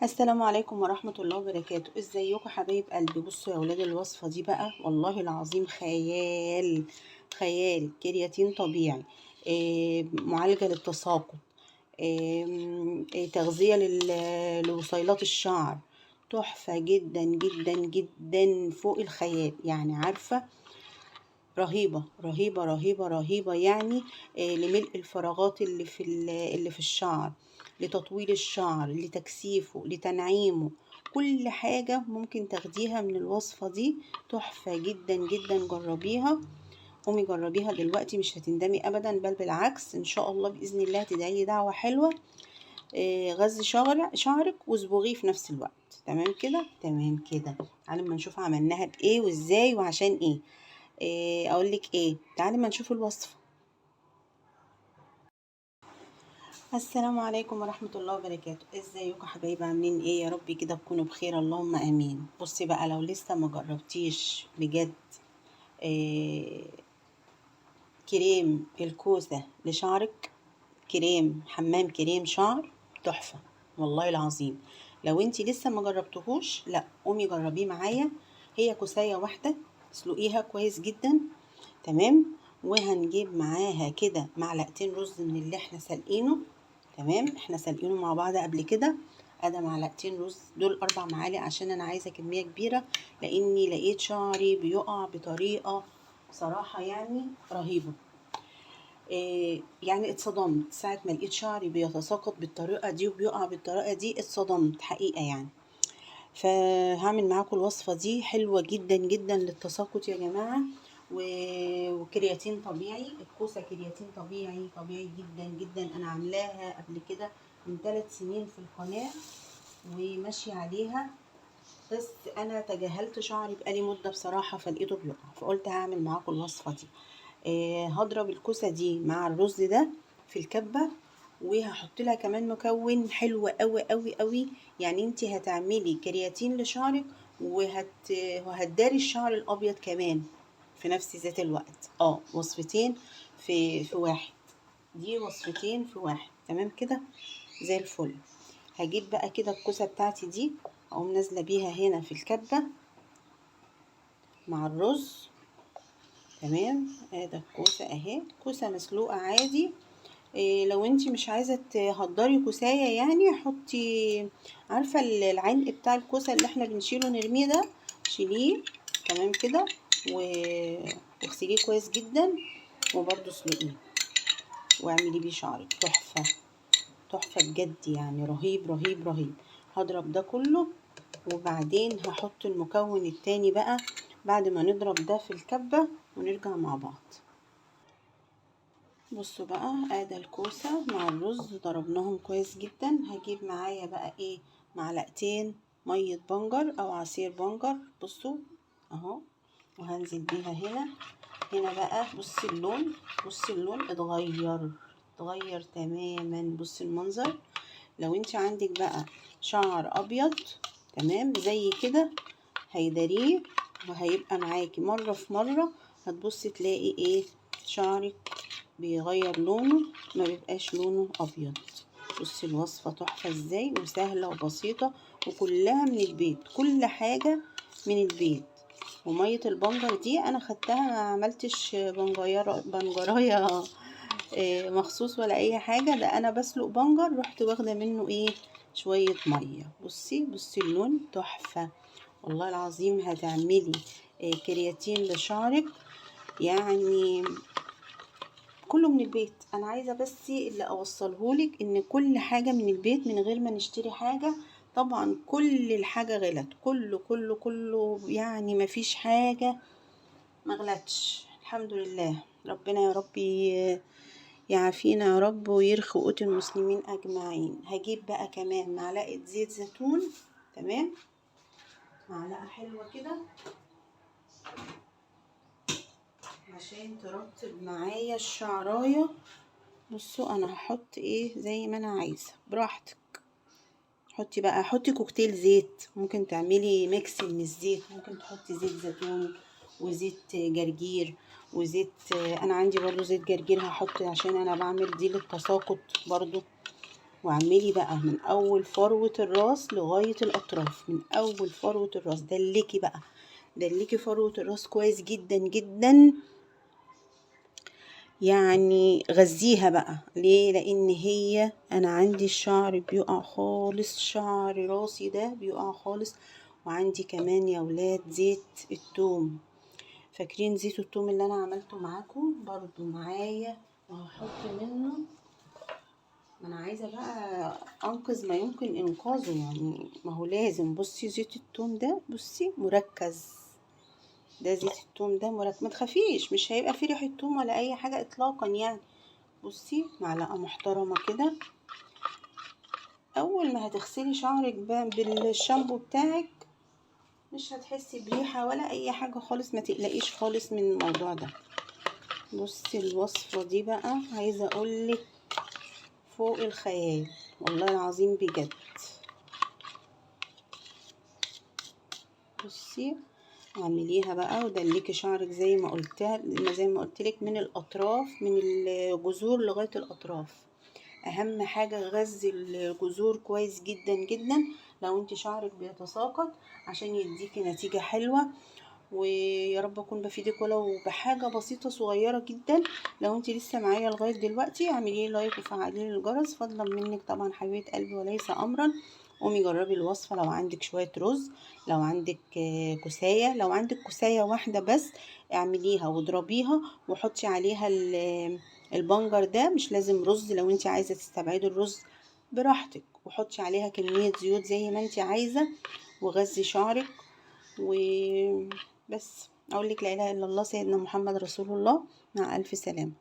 السلام عليكم ورحمة الله وبركاته. ازيكم حبايب قلبي؟ بصوا يا ولاد، الوصفة دي بقى والله العظيم خيال خيال. كرياتين طبيعي، معالجة للتساقط، تغذية لوصيلات الشعر، تحفة جدا جدا جدا فوق الخيال، يعني عارفة رهيبة رهيبة رهيبة رهيبة، يعني لملء الفراغات اللي في الشعر، لتطويل الشعر، لتكثيفه، لتنعيمه، كل حاجة ممكن تاخديها من الوصفة دي، تحفة جدا جدا. جربيها، قومي جربيها دلوقتي، مش هتندمي ابدا، بل بالعكس ان شاء الله باذن الله تدعي لي دعوة حلوة. غذي شعرك واصبغيه في نفس الوقت. تمام كده؟ تمام كده. تعالي اما نشوف عملناها بايه وازاي وعشان ايه. اقول لك ايه، تعالي اما نشوف الوصفة. السلام عليكم ورحمة الله وبركاته. ازيكم حبايبي، عاملين ايه؟ يا رب كده تكونوا بخير، اللهم امين. بصي بقى، لو لسه ما جربتيش بجد كريم الكوسه لشعرك، كريم حمام كريم شعر تحفة والله العظيم. لو انتي لسه ما جربتهوش، لا قومي جربيه معايا. هي كوسايه واحدة، اسلقيها كويس جدا، تمام، وهنجيب معاها كده معلقتين رز من اللي احنا سالقينه، تمام، احنا سالقينه مع بعض قبل كده. ادي معلقتين رز، دول 4 معالق عشان انا عايزه كمية كبيرة، لاني لقيت شعري بيقع بطريقة صراحة يعني رهيبة. يعني اتصدمت ساعة ما لقيت شعري بيتساقط بالطريقة دي وبيقع بالطريقة دي، اتصدمت حقيقة يعني. فهعمل معاكم الوصفة دي، حلوة جدا جدا للتساقط يا جماعة، وكرياتين طبيعي. الكوسه كرياتين طبيعي، طبيعي جدا جدا. انا عاملاها قبل كده من 3 سنين في القناة وماشية عليها، بس انا تجاهلت شعري بقالي مده بصراحة، فلقيته بيقع، فقلت هعمل معاكم الوصفة دي. هضرب الكوسه دي مع الرز ده في الكبه، وهحط لها كمان مكون حلو قوي قوي قوي. يعني انتي هتعملي كرياتين لشعرك وهتداري الشعر الابيض كمان في نفس ذات الوقت. وصفتين في واحد، دي وصفتين في واحد، تمام كده زي الفل. هجيب بقى كده الكوسه بتاعتي دي، اقوم نازله بيها هنا في الكبه مع الرز، تمام. ادي الكوسه اهي، كوسة مسلوقة عادي. لو انتي مش عايزه تهدري كوسايه يعني، حطي، عارفه العنق بتاع الكوسه اللي احنا بنشيله نرميه ده، شيليه تمام كده واغسليه كويس جدا، وبرده اسلقيه واعملي بيه شعرك. تحفة تحفة بجد يعني، رهيب رهيب رهيب. هضرب ده كله وبعدين هحط المكون التاني بقى بعد ما نضرب ده في الكبه ونرجع مع بعض. بصوا بقى، ادي الكوسه مع الرز ضربناهم كويس جدا. هجيب معايا بقى ايه، معلقتين مية بنجر او عصير بنجر، بصوا اهو، وهنزل بيها هنا. هنا بقى بصي اللون، بصي اللون اتغير تماما. بصي المنظر. لو انت عندك بقى شعر ابيض تمام زي كده، هيداريه وهيبقى معاكي مرة في مرة، هتبصي تلاقي ايه، شعرك بيغير لونه، ما بيبقاش لونه ابيض. بصي الوصفة تحفة ازاي، وسهلة وبسيطة، وكلها من البيت، كل حاجة من البيت. ومية البنجر دي انا خدتها، ما عملتش بنجرايه مخصوص ولا اي حاجة، ده انا بسلق بنجر رحت واخده منه ايه، شوية مية. بصي اللون تحفة والله العظيم. هتعملي كرياتين لشعرك يعني كله من البيت. انا عايزه بس اللي اوصلهولك ان كل حاجة من البيت من غير ما نشتري حاجة. طبعا كل الحاجة غلت، كله كله كله يعني ما فيش حاجة ما غلتش، الحمد لله. ربنا يا رب يعافينا يا رب ويرخي قوت المسلمين اجمعين. هجيب بقى كمان معلقه زيت زيتون، تمام، معلقه حلوة كده عشان ترطب معايا الشعرايه. بصوا انا هحط ايه زي ما انا عايزه، براحتك. حطي بقى، حطي كوكتيل زيت، ممكن تعملي ميكس من الزيت، ممكن تحطي زيت زيتون وزيت جرجير وزيت، انا عندي برضو زيت جرجير هحط عشان انا بعمل دي للتساقط برضو. واعملي بقى من اول فروة الراس لغاية الاطراف، من اول فروة الراس دلكي بقى، دلكي فروة الراس كويس جدا جدا، يعني غذيها بقى. ليه؟ لان هي انا عندي الشعر بيقع خالص، شعر راسي ده بيقع خالص. وعندي كمان يا ولاد زيت التوم، فاكرين زيت التوم اللي انا عملته معاكم؟ برضو معايا وهحط منه. ما انا عايزه بقى انقذ ما يمكن انقاذه، يعني ما هو لازم. بصي زيت التوم ده، بصي مركز، ده زيت التوم ده مركز، ما تخافيش مش هيبقى فيه ريحه توم ولا اي حاجة اطلاقا يعني. بصي معلقه محترمه كده. اول ما هتغسلي شعرك بالشامبو بتاعك مش هتحسي بريحه ولا اي حاجة خالص، ما تقلقيش خالص من الموضوع ده. بصي الوصفة دي بقى عايزه اقولك فوق الخيال والله العظيم بجد. بصي اعمليها بقى ودلكي شعرك زي ما قلتها، زي ما قلتلك، من الاطراف، من الجذور لغاية الاطراف. اهم حاجة غذي الجذور كويس جدا جدا لو انت شعرك بيتساقط، عشان يديكي نتيجة حلوة. ويا رب اكون بفيدك ولو بحاجة بسيطة صغيرة جدا. لو انت لسه معايا لغاية دلوقتي اعملي لايك وفعلي الجرس فضلا منك طبعا حبيبه قلبي وليس امرا. قومي جربي الوصفة. لو عندك شوية رز، لو عندك كوسايه، لو عندك كوسايه واحدة بس اعمليها واضربيها وحطي عليها البنجر ده. مش لازم رز، لو انت عايزه تستبعدي الرز براحتك، وحطي عليها كمية زيوت زي ما انت عايزه، وغذي شعرك. وبس اقول لك لا اله الا الله سيدنا محمد رسول الله. مع الف سلامه.